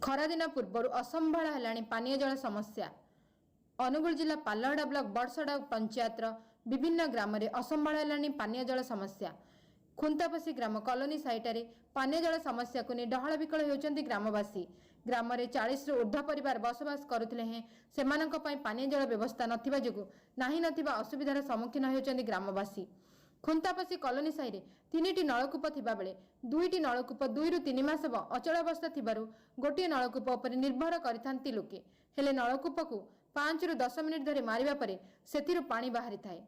ଖରାଦିନ ପୂର୍ବରୁ ଅସମ୍ଭାଳ ହେଲାଣି ପାନୀୟ ଜଳ ସମସ୍ୟା। ଅନୁଗୁଳ ଜିଲ୍ଲା ପାଲଲହଡ଼ା ବ୍ଲକ ବଡ଼ସଡ଼ା ପଞ୍ଚାୟତର ବିଭିନ୍ନ ଗ୍ରାମରେ ଅସମ୍ଭାଳ ହେଲାଣି ପାନୀୟ ଜଳ ସମସ୍ୟା। ଖୁନ୍ତାପସି ଗ୍ରାମ କଲୋନୀ ସାଇଟାରେ ପାନୀୟ ଜଳ ସମସ୍ୟାକୁ ନେଇ ଡହଳ ବିକଳ ହେଉଛନ୍ତି ଗ୍ରାମବାସୀ। ଗ୍ରାମରେ 40ରୁ ଉର୍ଦ୍ଧ୍ୱ ପରିବାର ବସବାସ କରୁଥିଲେ ହେଁ ସେମାନଙ୍କ ପାଇଁ ପାନୀୟ ଜଳ ବ୍ୟବସ୍ଥା ନଥିବା ଯୋଗୁଁ ନାହିଁ ନଥିବା ଅସୁବିଧାର ସମ୍ମୁଖୀନ ହେଉଛନ୍ତି ଗ୍ରାମବାସୀ। ଖୁନ୍ତାପସି କଲୋନୀ ସାହିରେ ତିନିଟି ନଳକୂପ ଥିବାବେଳେ ଦୁଇଟି ନଳକୂପ 2ରୁ 3 ମାସ ହେବ ଅଚଳାବସ୍ଥା ଥିବାରୁ ଗୋଟିଏ ନଳକୂପ ଉପରେ ନିର୍ଭର କରିଥାନ୍ତି ଲୋକେ। ହେଲେ ନଳକୂପକୁ 5ରୁ 10 ମିନିଟ୍ ଧରି ମାରିବା ପରେ ସେଥିରୁ ପାଣି ବାହାରିଥାଏ।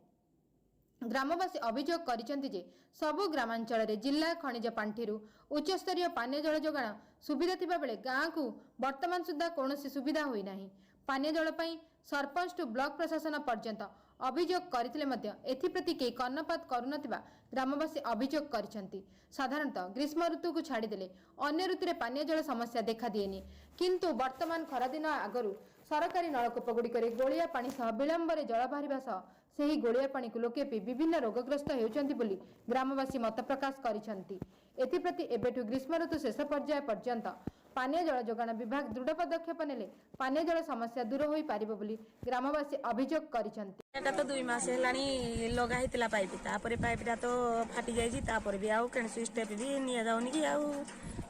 ଗ୍ରାମବାସୀ ଅଭିଯୋଗ କରିଛନ୍ତି ଯେ ସବୁ ଗ୍ରାମାଞ୍ଚଳରେ ଜିଲ୍ଲା ଖଣିଜ ପାଣ୍ଠିରୁ ଉଚ୍ଚସ୍ତରୀୟ ପାନୀୟ ଜଳ ଯୋଗାଣ ସୁବିଧା ଥିବାବେଳେ ଗାଁକୁ ବର୍ତ୍ତମାନ ସୁଦ୍ଧା କୌଣସି ସୁବିଧା ହୋଇନାହିଁ। ପାନୀୟ ଜଳ ପାଇଁ ସରପଞ୍ଚଠୁ ବ୍ଲକ ପ୍ରଶାସନ ପର୍ଯ୍ୟନ୍ତ ଅଭିଯୋଗ କରିଥିଲେ ମଧ୍ୟ ଏଥିପ୍ରତି କେହି କର୍ଣ୍ଣପାତ କରୁନଥିବା ଗ୍ରାମବାସୀ ଅଭିଯୋଗ କରିଛନ୍ତି। ସାଧାରଣତଃ ଗ୍ରୀଷ୍ମ ଋତୁକୁ ଛାଡ଼ିଦେଲେ ଅନ୍ୟ ଋତୁରେ ପାନୀୟ ଜଳ ସମସ୍ୟା ଦେଖାଦିଏନି। କିନ୍ତୁ ବର୍ତ୍ତମାନ ଖରାଦିନ ଆଗରୁ ସରକାରୀ ନଳକୂପଗୁଡ଼ିକରେ ଗୋଳିଆ ପାଣି ସହ ବିଳମ୍ବରେ ଜଳ ବାହାରିବା ସହ ସେହି ଗୋଳିଆ ପାଣିକୁ ଲୋକେ ପିଇ ବିଭିନ୍ନ ରୋଗଗ୍ରସ୍ତ ହେଉଛନ୍ତି ବୋଲି ଗ୍ରାମବାସୀ ମତ ପ୍ରକାଶ କରିଛନ୍ତି। ଏଥିପ୍ରତି ଏବେଠୁ ଗ୍ରୀଷ୍ମ ଋତୁ ଶେଷ ପର୍ଯ୍ୟାୟ ପର୍ଯ୍ୟନ୍ତ ପାନୀୟ ଜଳ ଯୋଗାଣ ବିଭାଗ ଦୃଢ଼ ପଦକ୍ଷେପ ନେଲେ ପାନୀୟ ଜଳ ସମସ୍ୟା ଦୂର ହୋଇପାରିବ ବୋଲି ଗ୍ରାମବାସୀ ଅଭିଯୋଗ କରିଛନ୍ତି। ଏଟା ତ 2 ମାସ ହେଲାଣି ଲଗା ହେଇଥିଲା ପାଇପ୍। ତାପରେ ପାଇପ୍ଟା ତ ଫାଟି ଯାଇଛି। ତାପରେ ବି ଆଉ କୌଣସି ଷ୍ଟେପ୍ ବି ନିଆଯାଉନି କି ଆଉ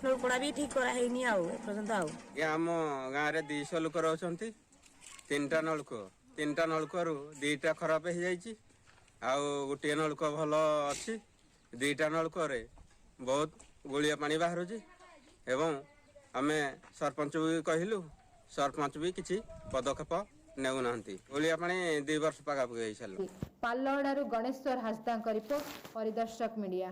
ନଳକୂପଟା ବି ଠିକ୍ କରାହେଇନି ଆଉ ଏପର୍ଯ୍ୟନ୍ତ ଆଉ। ଆଜ୍ଞା, ଆମ ଗାଁରେ 200 ଲୋକ ରହୁଛନ୍ତି। ତିନିଟା ନଳକୂଅ, ତିନିଟା ନଳକୂଅରୁ ଦୁଇଟା ଖରାପ ହେଇଯାଇଛି ଆଉ ଗୋଟିଏ ନଳକୂଅ ଭଲ ଅଛି। ଦୁଇଟା ନଳକୂଅରେ ବହୁତ ଗୋଳିଆ ପାଣି ବାହାରୁଛି ଏବଂ ଆମେ ସରପଞ୍ଚ ବି କହିଲୁ, ସରପଞ୍ଚ ବି କିଛି ପଦକ୍ଷେପ ନେଉନାହାନ୍ତି। ଗୋଳିଆ ପାଣି 2 ବର୍ଷ ପାଖାପାଖି ହେଇସାରିଲା। ପାଲଲହଡ଼ାରୁ ଗଣେଶ୍ୱର ହାସଦାଙ୍କ ରିପୋର୍ଟ, ପରିଦର୍ଶକ ମିଡିଆ।